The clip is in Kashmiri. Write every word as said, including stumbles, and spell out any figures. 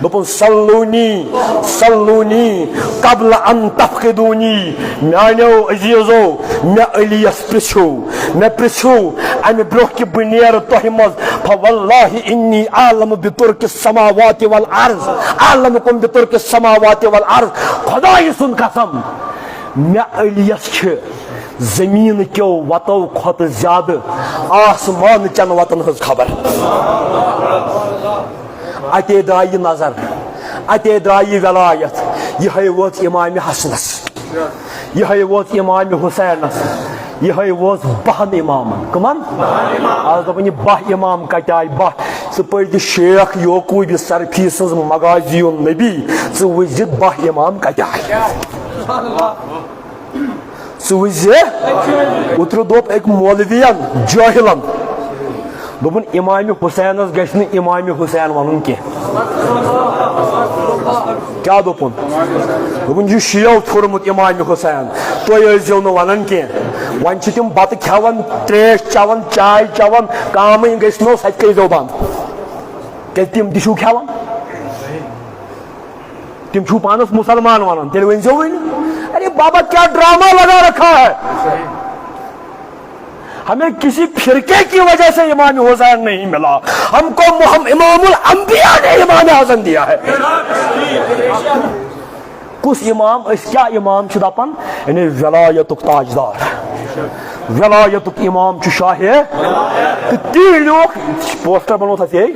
دوٚپُن، "صلونی، صلونی قبل ان تفقدونی"، میانیو عزیزو، مےٚ علیس پرژھِو، مےٚ پرژھِو امہِ برونٛہہ کہِ بہٕ نیرٕ تۄہہِ منٛز، فواللہ انی اعلم بطرق السماوات والارض، اعلمکم بطرق السماوات والارض، خدایہِ سُنٛد قسم، مےٚ علیس چھِ زمین کیو وتو کھۄتہٕ زیادٕ آسمان چن وتن ہٕنٛز خبر۔ اتے درٛاے یہِ نظر، اتے درٛاے یہِ ولایت، یِہے وٲژ امام حسنس، یِہے وٲژ امام حسینس، یِہے وٲژ بہن امامن۔ کٕمن؟ آز دپان یہِ باہ امام کتہِ آے؟ باہ؟ ژٕ پٔرۍ زِ شیخ یعقوب سرفی سٕنٛز مغازی النبی، ژٕ وٕچھ زِ باہ امام کتہِ آے۔ ژٕ وٕچھ زِ اوترٕ دوٚپ أکۍ مولوین جٲہلن، دوٚپُن، "امام حسینس گژھِ نہٕ امام حسین ونُن کینٛہہ۔" کیٛاہ دوٚپُن؟ دوٚپُن، "یہِ چھُ شیعو پھوٚرمُت امام حسین، تُہۍ ٲسۍزیو نہٕ ونان کینٛہہ۔" وۄنۍ چھِ تِم بتہٕ کھٮ۪وان، تریش چٮ۪وان، چاے چٮ۪وان، کامٕے گژھِ نہٕ، سۄ تہِ کٔرۍزیو بنٛد۔ کیٛازِ تِم تہِ چھِو کھٮ۪وان۔ تِم چھِو پانس مسلمان ونان، تیٚلہِ ؤنۍ زیو وۄنۍ، "ارے بابا، کیا ڈرامہ لگا رکھا ہے؟ ہمیں کسی فرقے کی وجہ سے امام حسین نہیں ملا، ہم کو محم-، امام الانبیاء نے امام حسن دیا ہے۔" کُس امام؟ أسۍ کیا امام چھِ دپان؟ یعنی ولایتُک تاجدار، ولایتُک امام چھُ شاہ۔ تہٕ تی لیوکھ، پوسٹر بنووُتھ اَسہِ یے۔